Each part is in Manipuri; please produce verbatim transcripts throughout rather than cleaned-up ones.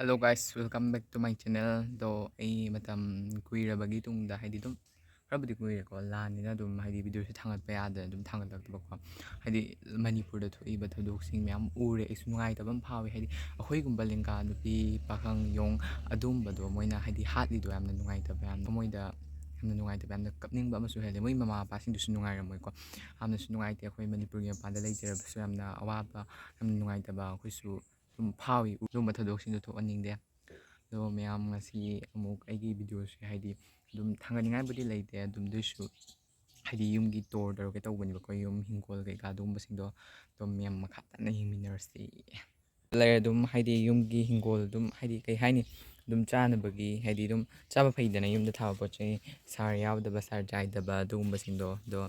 Hello guys, welcome back to my channel. ꯑꯗꯣ ꯑꯩ ꯃꯇꯝ ꯀꯨꯏꯔꯕꯒꯤ ꯇꯨꯡꯗ, ꯍꯥꯏꯗꯤ ꯑꯗꯨꯝ ꯈꯔꯕꯨꯗꯤ ꯀꯨꯏꯔꯦꯀꯣ, ꯂꯥꯟꯅꯤꯅ ꯑꯗꯨꯝ ꯍꯥꯏꯗꯤ ꯚꯤꯗꯤꯑꯣꯁꯦ ꯊꯥꯡꯒꯠꯄ ꯌꯥꯗꯅ ꯑꯗꯨꯝ ꯊꯥꯡꯒꯠꯂꯛꯇꯕꯀꯣ꯫ ꯍꯥꯏꯗꯤ ꯃꯅꯤꯄꯨꯔꯗ ꯊꯣꯛꯏꯕ ꯊꯧꯗꯣꯛꯁꯤꯡ ꯃꯌꯥꯝ ꯎꯔꯦ, ꯑꯩꯁꯨ ꯅꯨꯡꯉꯥꯏꯇꯕ ꯑꯃ ꯐꯥꯎꯋꯤ꯫ ꯍꯥꯏꯗꯤ ꯑꯩꯈꯣꯏꯒꯨꯝꯕ ꯂꯦꯡꯒꯥ ꯅꯨꯄꯤ ꯄꯥꯈꯪ ꯌꯣꯡ ꯑꯗꯨꯝꯕꯗꯣ ꯃꯣꯏꯅ ꯍꯥꯏꯗꯤ ꯍꯥꯠꯂꯤꯗꯣ ꯌꯥꯝꯅ ꯅꯨꯡꯉꯥꯏꯇꯕ, ꯌꯥꯝ ꯊꯃꯣꯏꯗ ꯌꯥꯝꯅ ꯅꯨꯡꯉꯥꯏꯇꯕ, ꯌꯥꯝꯅ ꯀꯞꯅꯤꯡꯕ ꯑꯃꯁꯨ ꯍꯦꯜꯂꯦ꯫ ꯃꯣꯏ ꯃꯃꯥ ꯃꯄꯥꯁꯤꯡꯗꯨꯁꯨ ꯅꯨꯡꯉꯥꯏꯔꯝꯃꯣꯏꯀꯣ, ꯌꯥꯝꯅꯁꯨ ꯅꯨꯡꯉꯥꯏꯇꯦ꯫ ꯑꯩꯈꯣꯏ ꯃꯅꯤꯄꯨꯔꯒꯤ ꯃꯄꯥꯟꯗ ꯂꯩꯖꯔꯕꯁꯨ ꯌꯥꯝꯅ ꯑꯋꯥꯕ, ꯌꯥꯝꯅ ꯅꯨꯡꯉꯥꯏꯇꯕ ꯑꯩꯈꯣꯏꯁꯨ ꯑꯗꯨꯝ ꯐꯥꯎꯏ꯫ ꯑꯗꯨꯒꯨꯝꯕ ꯊꯧꯗꯣꯛꯁꯤꯡꯗꯣ ꯊꯣꯛꯍꯟꯅꯤꯡꯗꯦ꯫ ꯑꯗꯣ ꯃꯌꯥꯝ, ꯉꯁꯤ ꯑꯃꯨꯛ ꯑꯩꯒꯤ ꯚꯤꯗꯤꯑꯣꯁꯦ ꯍꯥꯏꯗꯤ ꯑꯗꯨꯝ ꯊꯥꯡꯒꯠꯅꯤꯡꯉꯥꯏꯕꯨꯗꯤ ꯂꯩꯇꯦ, ꯑꯗꯨꯝ ꯑꯗꯨꯏꯁꯨ ꯍꯥꯏꯗꯤ ꯌꯨꯝꯒꯤ ꯇꯣꯔ ꯇꯧꯔꯒꯦ ꯇꯧꯕꯅꯦꯕꯀꯣ, ꯌꯨꯝ ꯍꯤꯡꯒꯣꯜ ꯀꯩꯀꯥ ꯑꯗꯨꯒꯨꯝꯕꯁꯤꯡꯗꯣ ꯑꯗꯨꯝ ꯃꯌꯥꯝ ꯃꯈꯥ ꯇꯥꯅ ꯌꯦꯡꯃꯤꯟꯅꯔꯁꯤ꯫ ꯂꯩꯔꯦ ꯑꯗꯨꯝ ꯍꯥꯏꯗꯤ ꯌꯨꯝꯒꯤ ꯍꯤꯡꯒꯣꯜ ꯑꯗꯨꯝ ꯍꯥꯏꯗꯤ ꯀꯩ ꯍꯥꯏꯅꯤ, ꯑꯗꯨꯝ ꯆꯥꯅꯕꯒꯤ ꯍꯥꯏꯗꯤ ꯑꯗꯨꯝ ꯆꯥꯕ ꯐꯩꯗꯅ, ꯌꯨꯝꯗ ꯊꯥꯕ ꯄꯣꯠ ꯆꯩ ꯁꯥꯔ ꯌꯥꯎꯗꯕ, ꯁꯥꯔ ꯆꯥꯏꯗꯕ ꯑꯗꯨꯒꯨꯝꯕꯁꯤꯡꯗꯣ ꯑꯗꯣ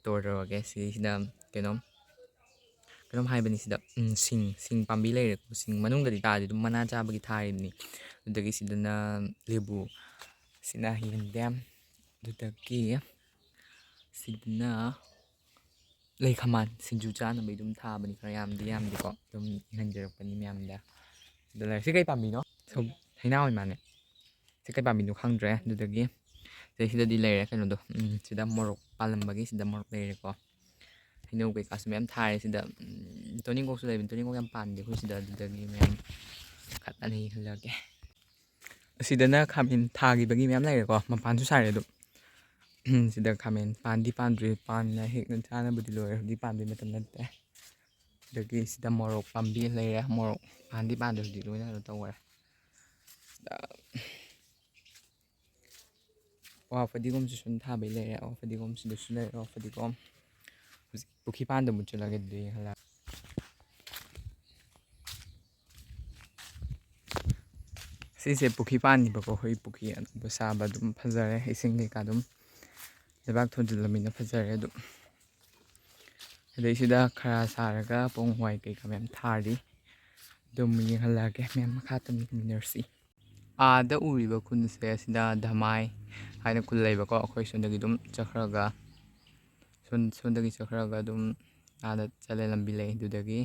ꯇꯣꯔ ꯇꯧꯔꯒꯦ꯫ ꯁꯤꯁꯤꯗ ꯀꯩꯅꯣꯝ ꯀꯩꯅꯣꯝ ꯍꯥꯏꯕꯅꯤ ꯁꯤꯗ, ꯎꯝ, ꯁꯤꯡ, ꯁꯤꯡ ꯄꯥꯝꯕꯤ ꯂꯩꯔꯦꯀꯣ꯫ ꯁꯤꯡ ꯃꯅꯨꯡꯗꯗꯤ ꯇꯥꯔꯗꯤ ꯑꯗꯨꯝ ꯃꯅꯥ ꯆꯥꯕꯒꯤ ꯊꯥꯔꯤꯕꯅꯤ꯫ ꯑꯗꯨꯗꯒꯤ ꯁꯤꯗꯅ ꯂꯦꯕꯨ, ꯁꯤꯅ ꯌꯦꯟꯗꯦꯝ, ꯑꯗꯨꯗꯒꯤ ꯁꯤꯗꯅ ꯂꯩ ꯈꯥꯃꯥꯟ, ꯁꯤꯡꯖꯨ ꯆꯥꯅꯕꯒꯤ ꯑꯗꯨꯝ ꯊꯥꯕꯅꯤ꯫ ꯈꯔ ꯌꯥꯝꯗꯤ ꯌꯥꯝꯗꯦꯀꯣ, ꯑꯗꯨꯝ ꯌꯦꯡꯍꯟꯖꯔꯛꯄꯅꯤ ꯃꯌꯥꯝꯗ꯫ ꯁꯤꯗ ꯂꯩꯔꯦ꯫ ꯁꯤ ꯀꯩ ꯄꯥꯝꯕꯤꯅꯣ? ꯁꯧ-, ꯍꯩꯅꯧ ꯑꯣꯏ ꯃꯥꯜꯂꯦ꯫ ꯁꯤ ꯀꯩ ꯄꯥꯝꯕꯤꯅꯣ ꯈꯪꯗ꯭ꯔꯦ꯫ ꯑꯗꯨꯗꯒꯤ ꯁꯤꯗꯩꯁꯤꯗꯗꯤ ꯂꯩꯔꯦ ꯀꯩꯅꯣꯗꯣ, ꯎꯝ, ꯁꯤꯗ ꯃꯣꯔꯣꯛ ꯄꯥꯜꯂꯝꯕꯒꯤ ꯁꯤꯗ ꯃꯣꯔꯣꯛ ꯂꯩꯔꯦꯀꯣ꯫ ꯍꯩꯅꯧ ꯀꯩꯀꯥꯁꯨ ꯃꯌꯥꯝ ꯊꯥꯔꯦ ꯁꯤꯗ꯫ ꯎꯝ, ꯇꯣꯅꯤꯡꯀꯣꯛꯁꯨ ꯂꯩꯕꯅꯤ, ꯇꯣꯅꯤꯡꯀꯣꯛ ꯌꯥꯝ ꯄꯥꯟꯗꯦ ꯑꯩꯈꯣꯏ ꯁꯤꯗ꯫ ꯑꯗꯨꯗꯒꯤ ꯃꯌꯥꯝ ꯈꯠꯅꯅ ꯌꯦꯡꯍꯜꯂꯛꯀꯦ꯫ ꯑꯁꯤꯗꯅ ꯈꯥꯃꯦꯟ ꯊꯥꯈꯤꯕꯒꯤ ꯃꯌꯥꯝ ꯂꯩꯔꯦꯀꯣ, ꯃꯄꯥꯟꯁꯨ ꯁꯥꯔꯦ ꯑꯗꯨꯝ꯫ ꯎꯝ, ꯁꯤꯗ ꯈꯥꯃꯦꯟ ꯄꯥꯟꯗꯤ ꯄꯥꯟꯗ꯭ꯔꯤ, ꯄꯥꯟꯅ ꯍꯦꯛꯅ ꯆꯥꯅꯕꯗꯤ ꯂꯣꯏꯔꯦ, ꯍꯧꯖꯤꯛ ꯄꯥꯟꯕꯩ ꯃꯇꯝ ꯅꯠꯇꯦ꯫ ꯑꯗꯒꯤ ꯁꯤꯗ ꯃꯣꯔꯣꯛ ꯄꯥꯝꯕꯤ ꯂꯩꯔꯦ, ꯃꯣꯔꯣꯛ ꯄꯥꯟꯗꯤ ꯄꯥꯟꯗ꯭ꯔꯦ, ꯍꯧꯖꯤꯛ ꯂꯣꯏꯅ ꯀꯩꯅꯣ ꯇꯧꯈꯔꯦ꯫ ꯁꯤꯗ ꯑꯋꯥ ꯐꯗꯤꯒꯣꯝꯁꯨ ꯁꯨꯝ ꯊꯥꯕꯩ ꯂꯩꯔꯦ, ꯑꯋꯥ ꯐꯗꯤꯒꯣꯝ ꯁꯤꯗꯁꯨ ꯂꯩꯔꯦ, ꯑꯋꯥ ꯐꯗꯤꯒꯣꯝ꯫ ꯍꯧꯖꯤꯛ ꯄꯨꯈ꯭ꯔꯤ ꯄꯥꯟꯗ ꯑꯃꯨꯛ ꯆꯠꯂꯒꯦ ꯑꯗꯨꯗꯤ ꯍꯜꯂꯛ-, ꯁꯤꯁꯦ ꯄꯨꯈ꯭ꯔꯤ ꯄꯥꯟꯅꯤꯕꯀꯣ, ꯑꯩꯈꯣꯏ ꯄꯨꯈ꯭ꯔꯤ ꯑꯅꯧꯕ ꯁꯥꯕ꯫ ꯑꯗꯨꯝ ꯐꯖꯔꯦ, ꯏꯁꯤꯡ ꯀꯩꯀꯥ ꯑꯗꯨꯝ ꯂꯩꯕꯥꯛ ꯊꯣꯟꯖꯤꯜꯂꯃꯤꯅ ꯐꯖꯔꯦ꯫ ꯑꯗꯨꯝ ꯑꯗꯩ ꯁꯤꯗ ꯈꯔ ꯁꯥꯔꯒ ꯄꯣꯡ ꯍꯋꯥꯏ ꯀꯩꯀꯥ ꯃꯌꯥꯝ ꯊꯥꯔꯤ꯫ ꯑꯗꯨꯝ ꯌꯦꯡꯍꯜꯂꯛꯑꯒꯦ ꯃꯌꯥꯝ, ꯃꯈꯥ ꯇꯝꯅ ꯌꯦꯡꯃꯤꯟꯅꯔꯁꯤ꯫ ꯑꯥꯗ ꯎꯔꯤꯕ ꯈꯨꯟꯁꯦ ꯑꯁꯤꯗ ꯙꯃꯥꯏ ꯍꯥꯏꯅ ꯈꯨꯜ ꯂꯩꯕꯀꯣ꯫ ꯑꯩꯈꯣꯏ ꯁꯣꯝꯗꯒꯤ ꯑꯗꯨꯝ ꯆꯠꯈ꯭ꯔꯒ, ꯁꯣꯝ-, ꯁꯣꯝꯗꯒꯤ ꯆꯠꯈ꯭ꯔꯒ ꯑꯗꯨꯝ ꯑꯥꯗ ꯆꯠꯂꯦ, ꯂꯝꯕꯤ ꯂꯩ꯫ ꯑꯗꯨꯗꯒꯤ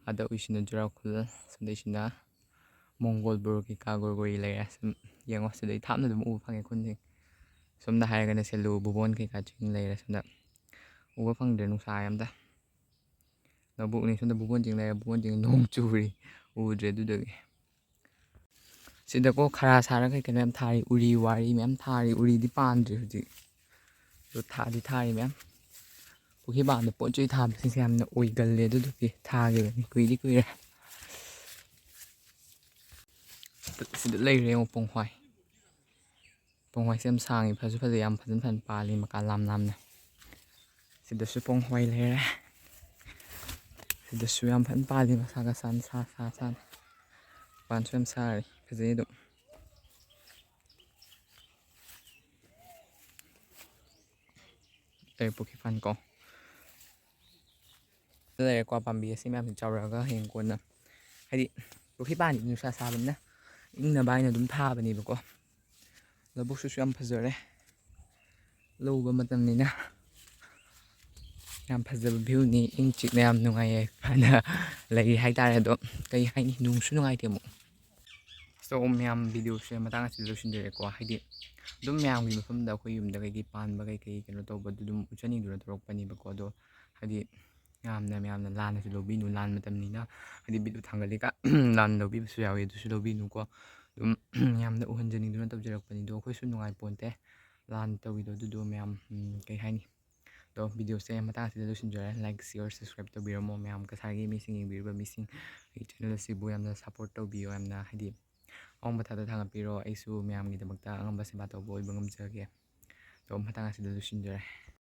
ꯑꯥꯗ ꯎꯏꯁꯤꯅ ꯖꯨꯔꯥ ꯈꯨꯜ, ꯁꯣꯝꯗꯩꯁꯤꯅ ꯃꯣꯡꯒꯣꯜ ꯕꯨꯔꯨ ꯀꯩꯀꯥ ꯒꯣꯔꯒꯣꯔꯤ ꯂꯩꯔꯦ꯫ ꯁꯨꯝ ꯌꯦꯡꯉꯣ, ꯁꯤꯗꯩ ꯊꯥꯞꯅ ꯑꯗꯨꯝ ꯎꯕ ꯐꯪꯉꯦ ꯈꯨꯟꯁꯤꯡ꯫ ꯁꯣꯝꯗ ꯍꯥꯏꯔꯒꯅ ꯁꯦꯂꯨ, ꯕꯨꯕꯣꯟ ꯀꯩꯀꯥ ꯆꯤꯡ ꯂꯩꯔꯦ꯫ ꯁꯣꯝꯗ ꯎꯕ ꯐꯪꯗ꯭ꯔꯦ ꯅꯨꯡꯁꯥ ꯑꯝꯇ꯫ ꯂꯧꯕꯨꯛꯅꯤ꯫ ꯁꯣꯝꯗ ꯕꯨꯕꯣꯟ ꯆꯤꯡ ꯂꯩꯔꯦ꯫ ꯕꯨꯕꯣꯟ ꯆꯤꯡ ꯅꯣꯡ ꯆꯨꯔꯤ, ꯎꯗ꯭ꯔꯦ ꯑꯗꯨꯗꯨꯒꯤ꯫ ꯁꯤꯗꯀꯣ ꯈꯔ ꯁꯥꯔꯒ ꯀꯩꯅꯣ ꯌꯥꯝ ꯊꯥꯔꯤ, ꯎꯔꯤ ꯋꯥꯔꯤ ꯃꯌꯥꯝ ꯊꯥꯔꯤ꯫ ꯎꯔꯤꯗꯤ ꯄꯥꯟꯗ꯭ꯔꯤ ꯍꯧꯖꯤꯛ, ꯑꯗꯣ ꯊꯥꯗꯤ ꯊꯥꯔꯤ ꯃꯌꯥꯝ꯫ ꯄꯨꯈ꯭ꯔꯤ ꯃꯄꯥꯟꯗ ꯄꯣꯠ ꯆꯩ ꯊꯥꯕꯁꯤꯡꯁꯦ ꯌꯥꯝꯅ ꯑꯣꯏꯒꯜꯂꯦ, ꯑꯗꯨꯗꯨꯒꯤ ꯊꯥꯈꯤꯕꯅꯤ꯫ ꯀꯨꯏꯗꯤ ꯀꯨꯏꯔꯦ꯫ ꯁꯤꯗ ꯂꯩꯔꯦ ꯌꯦꯡꯉꯣ, ꯄꯣꯡꯍꯋꯥꯏ꯫ ꯄꯣꯡꯍꯋꯥꯏꯁꯦ ꯌꯥꯝ ꯁꯥꯡꯉꯤ, ꯐꯁꯨ ꯐꯖꯩ, ꯌꯥꯝ ꯐꯖꯅ ꯐꯖꯅ ꯄꯥꯜꯂꯤ ꯃꯀꯥ ꯂꯥꯝ ꯂꯥꯝꯅ꯫ ꯁꯤꯗꯁꯨ ꯄꯣꯡꯍꯋꯥꯏ ꯂꯩꯔꯦ꯫ ꯁꯤꯗꯁꯨ ꯌꯥꯝ ꯐꯖꯅ ꯄꯥꯜꯂꯤ, ꯃꯁꯥꯒ ꯁꯥꯅ ꯁꯥ ꯁꯥ ꯁꯥꯅ꯫ ꯄꯥꯟꯁꯨ ꯌꯥꯝ ꯁꯥꯔꯤ, ꯐꯖꯩ ꯑꯗꯨꯝ꯫ ꯑꯩ ꯄꯨꯈ꯭ꯔꯤ ꯄꯥꯟ ꯀꯣ꯫ ꯂꯩꯔꯦꯀꯣ, ꯄꯥꯝꯕꯤ ꯑꯁꯤ ꯃꯌꯥꯝꯁꯤ ꯆꯥꯎꯔꯛꯑꯒ ꯍꯌꯦꯡ ꯀꯣꯟꯅ, ꯍꯥꯏꯗꯤ ꯄꯨꯈ꯭ꯔꯤ ꯄꯥꯟꯗꯤ ꯅꯨꯡꯁꯥ ꯁꯥꯕꯅꯤꯅ ꯏꯪꯅꯕ ꯍꯥꯏꯅ ꯑꯗꯨꯝ ꯊꯥꯕꯅꯦꯕꯀꯣ꯫ ꯂꯧꯕꯨꯛꯁꯤꯁꯨ ꯌꯥꯝ ꯐꯖꯔꯦ, ꯂꯧ ꯎꯕ ꯃꯇꯝꯅꯤꯅ꯫ ꯌꯥꯝ ꯐꯖꯕ ꯚ꯭ꯌꯨꯅꯤ, ꯏꯪ ꯆꯤꯛꯅ ꯌꯥꯝ ꯅꯨꯡꯉꯥꯏꯌꯦ ꯐꯅ ꯂꯩ ꯍꯥꯏꯇꯥꯔꯦ꯫ ꯑꯗꯣ ꯀꯩ ꯍꯥꯏꯅꯤ, ꯅꯨꯡꯁꯨ ꯅꯨꯡꯉꯥꯏꯇꯦ ꯑꯃꯨꯛ꯫ ꯁꯣ ꯃꯌꯥꯝ, ꯚꯤꯗꯤꯑꯣꯁꯦ ꯃꯇꯥꯡ ꯑꯁꯤꯗ ꯂꯣꯏꯁꯤꯟꯖꯔꯦꯀꯣ꯫ ꯍꯥꯏꯗꯤ ꯑꯗꯨꯝ ꯃꯌꯥꯝꯒꯤ ꯃꯐꯝꯗ ꯑꯩꯈꯣꯏ ꯌꯨꯝꯗ ꯀꯩꯀꯩ ꯄꯥꯟꯕ ꯀꯩꯀꯩ ꯀꯩꯅꯣ ꯇꯧꯕ ꯑꯗꯨ ꯑꯗꯨꯝ ꯎꯠꯆꯅꯤꯡꯗꯨꯅ ꯇꯧꯔꯛꯄꯅꯦꯕꯀꯣ꯫ ꯑꯗꯣ ꯍꯥꯏꯗꯤ ꯌꯥꯝꯅ, ꯃꯌꯥꯝꯅ ꯂꯥꯟꯅꯁꯨ ꯂꯧꯕꯤꯅꯨ, ꯂꯥꯟ ꯃꯇꯝꯅꯤꯅ꯫ ꯍꯥꯏꯗꯤ ꯚꯤꯗꯤꯑꯣ ꯊꯥꯡꯒꯠꯂꯤꯀꯥꯟ ꯂꯥꯟ ꯂꯧꯕꯤꯕꯁꯨ ꯌꯥꯎꯋꯤ, ꯑꯗꯨꯁꯨ ꯂꯧꯕꯤꯅꯨꯀꯣ꯫ ꯑꯗꯨꯝ ꯌꯥꯝꯅ ꯎꯍꯟꯖꯅꯤꯡꯗꯨꯅ ꯇꯧꯖꯔꯛꯄꯅꯤꯗꯣ, ꯑꯩꯈꯣꯏꯁꯨ ꯅꯨꯡꯉꯥꯏꯄꯣꯟꯇꯦ ꯂꯥꯟ ꯇꯧꯔꯤꯗꯣ꯫ ꯑꯗꯨꯗꯣ ꯃꯌꯥꯝ, ꯎꯝ, ꯀꯩ ꯍꯥꯏꯅꯤ, ꯑꯗꯣ ꯚꯤꯗꯤꯑꯣꯁꯦ ꯃꯇꯥꯡ ꯑꯁꯤꯗ ꯂꯣꯏꯁꯤꯟꯖꯔꯦ꯫ Like, share, subscribe ꯇꯧꯕꯤꯔꯝꯃꯣ ꯃꯌꯥꯝ, ꯉꯁꯥꯏꯒꯤ ꯃꯤꯁꯤꯡ, ꯌꯦꯡꯕꯤꯔꯤꯕ ꯃꯤꯁꯤꯡ꯫ ꯑꯩꯒꯤ ꯆꯦꯅꯦꯜ ꯑꯁꯤꯕꯨ ꯌꯥꯝꯅ ꯁꯞꯄꯣꯔꯠ ꯇꯧꯕꯤꯌꯣ, ꯌꯥꯝꯅ ꯍꯥꯏꯗꯤ ꯑꯋꯥꯡꯕ ꯊꯥꯛꯇ ꯊꯥꯡꯒꯠꯄꯤꯔꯣ꯫ ꯑꯩꯁꯨ ꯃꯌꯥꯝꯒꯤꯗꯃꯛꯇ ꯑꯉꯝꯕ ꯁꯦꯕꯥ ꯇꯧꯕ ꯑꯣꯏꯕ ꯉꯝꯖꯒꯦ꯫ ꯑꯗꯣ ꯃꯇꯥꯡ ꯑꯁꯤꯗ ꯂꯣꯏꯁꯤꯟꯖꯔꯦ꯫